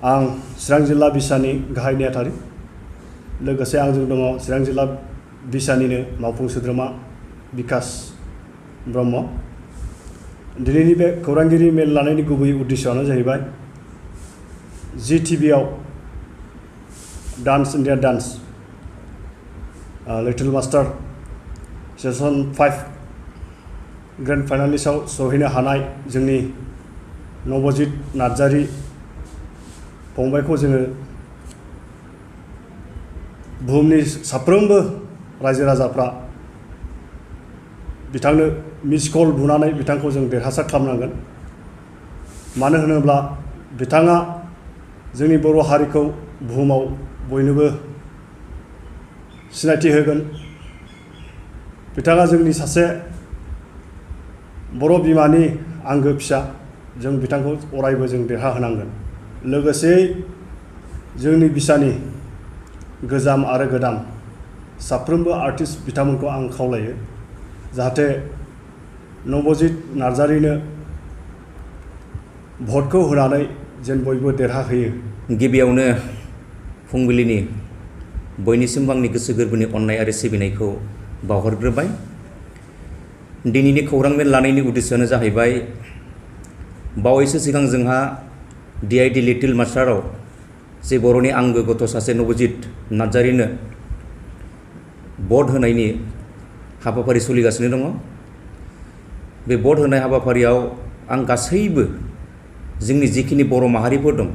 आं चिरां जिल्ला बिसानि गाहाय नेहाथारि लोगोसे आंजों दङ चिरां जिल्ला बिसानिनो मावफुं सोद्रोमा बिकास ब्रह्म। दिनैनि बे खौरांगिरि मेल लानायनि गुबै उद्देश्यआनो जाहैबाय जी टिभिआव dance India dance little master season 5 grand फाइनालिस्टआव सहैनो हानाय जोंनि नवजित नार्जारी फंबायखौ जोङो बुहुमनि साफ्रोमबो रायजो राजाफ्रा बिथांनो मिस कल बुनानै बिथांखौ जों देरहासार खालामनांगोन। मानो होनोब्ला बिथाङा जोंनि बर' हारिखौ बुहुमाव बयनोबो सिनायथि होगोन। बिथाङा जोंनि सासे बर' बिमानि आंगो फिसा, जों बिथांखौ अरायबो जों देरहाहोनांगोन। लोगोसे जोंनि बिसानि गोजाम आरो गोदान साफ्रोमबो आर्टिस्ट बिथांमोनखौ आं खावलायो जाहाथे नवजित नार्जारीनो भटखौ होनानै जेन बयबो देरहाहोयो। गिबियावनो फुंबिलिनि बयनिसिमबो आंनि गोसो गोरबोनि अननाय आरो सिबिनायखौ बावहरग्रोबाय। दिनैनि खौरां मेल लानायनि उद्देश्यआनो जाहैबाय बावैसो सिगां जोंहा DID लिटिल मास्टाराव जे बर'नि आंगो गथ' सासे नवजित नार्जारीनो भट होनायनि हाबाफारि सोलिगासिनो दङ। बे भट होनाय हाबाफारियाव आं गासैबो जोंनि जिखिनि बर' माहारिफोर दं,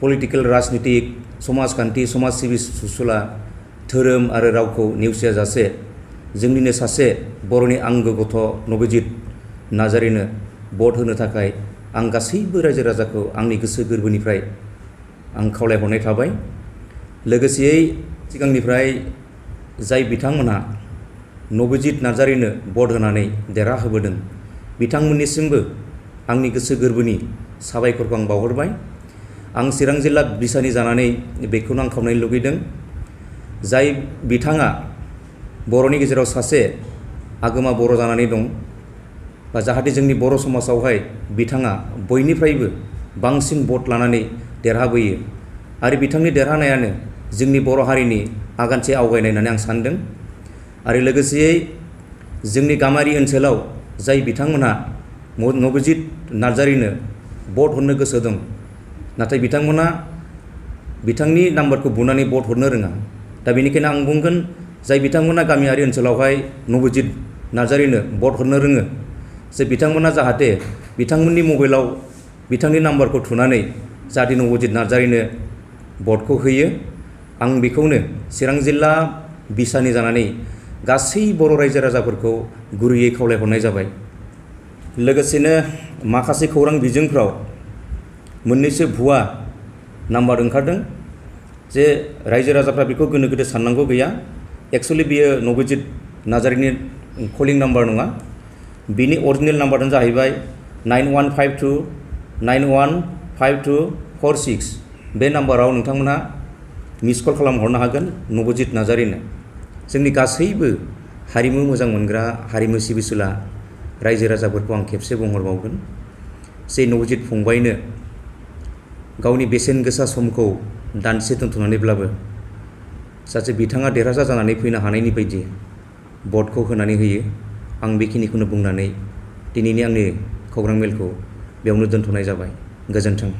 पलिटिकेल राजनितिक समाजखान्थि समाज सिबि सुसुला धोरोम आरो रावखौ नेवसियाजासे जोंनिनो सासे बर'नि आंगो गथ' नवजित नार्जारीनो भट होनो थाखाय आं गासैबो रायजो राजाखौ आंनि गोसो गोरबोनिफ्राय आं खावलायहरनाय थाबाय। लोगोसेयै सिगांनिफ्राय जाय बिथांमोनहा नवजित नार्जारीनो भट होनानै देरहाहोबोदों बिथांमोननिसिमबो आंनि गोसो गोरबोनि साबायखरखौ आं बावहरबाय। आं चिरां जिल्ला बिसानि जानानै बेखौनो आं खावलायनो लुगैदों, जाय बिथाङा बर'नि गेजेराव सासे आगोमा बर' जानानै दं, बा जाहाथे जोंनि बर' समाजावहाय बिथाङा बयनिफ्रायबो बांसिन भट लानानै देरहाबोयो आरो बिथांनि देरहानायानो जोंनि बर' हारिनि आगानसे आवगायनाय होननानै आं सानदों। आरो लोगोसेयै जोंनि गामियारि ओनसोलाव जाय बिथांमोनहा नवजित नार्जारीनो भट हरनो गोसो दं, नाथाय बिथांमोना बिथांनि नाम्बारखौ बुनानै भट हरनो रोङा। दा बेनिखायनो आं बुंगोन, जाय बिथांमोना गामियारि ओनसोलावहाय नवजित नार्जारीनो भट हरनो रोङो, जे बिथांमोना जाहाथे बिथांमोननि मबाइलाव बिथांनि नाम्बारखौ थुनानै जाहाथे नवजित नार्जारीनो भटखौ होयो। आं बेखौनो चिरां जिल्ला बिसानि जानानै गासै बर' रायजो राजाफोरखौ गुरैयै खावलायहरनाय जाबाय। लोगोसेनो माखासे खौरां बिजोंफ्राव मोननैसो भुवा नाम्बार ओंखारदों, जे रायजो राजाफ्रा बेखौ गोनो गोथो साननांगौ गैया। एक्सुवेलि बियो नवजित नार्जारीनि कलिं नाम्बार नङा, बिनि अरिजिनेल नाम्बारानो जाहैबाय 9152915246। बे नाम्बाराव नोंथांमोनहा मिस कल खालामहरनो हागोन नवजित नार्जारीनो। जोंनि गासैबो हारिमु मोजां मोनग्रा हारिमु सिबिसुला रायजो राजाफोरखौ आं खेबसे बुंहरबावगोन, जे नवजित फंबायनो गावनि बेसेन गोसा समखौ दानसे दोनथ'नानैब्लाबो सासे बिथाङा देरहासार जानानै फैनो हानायनि बायदि भटखौ होनानै होयो। आं बेखिनिखौनो बुंनानै दिनैनि आंनि खौरां मेलखौ बेयावनो दोनथ'नाय जाबाय। गोजोन्थों।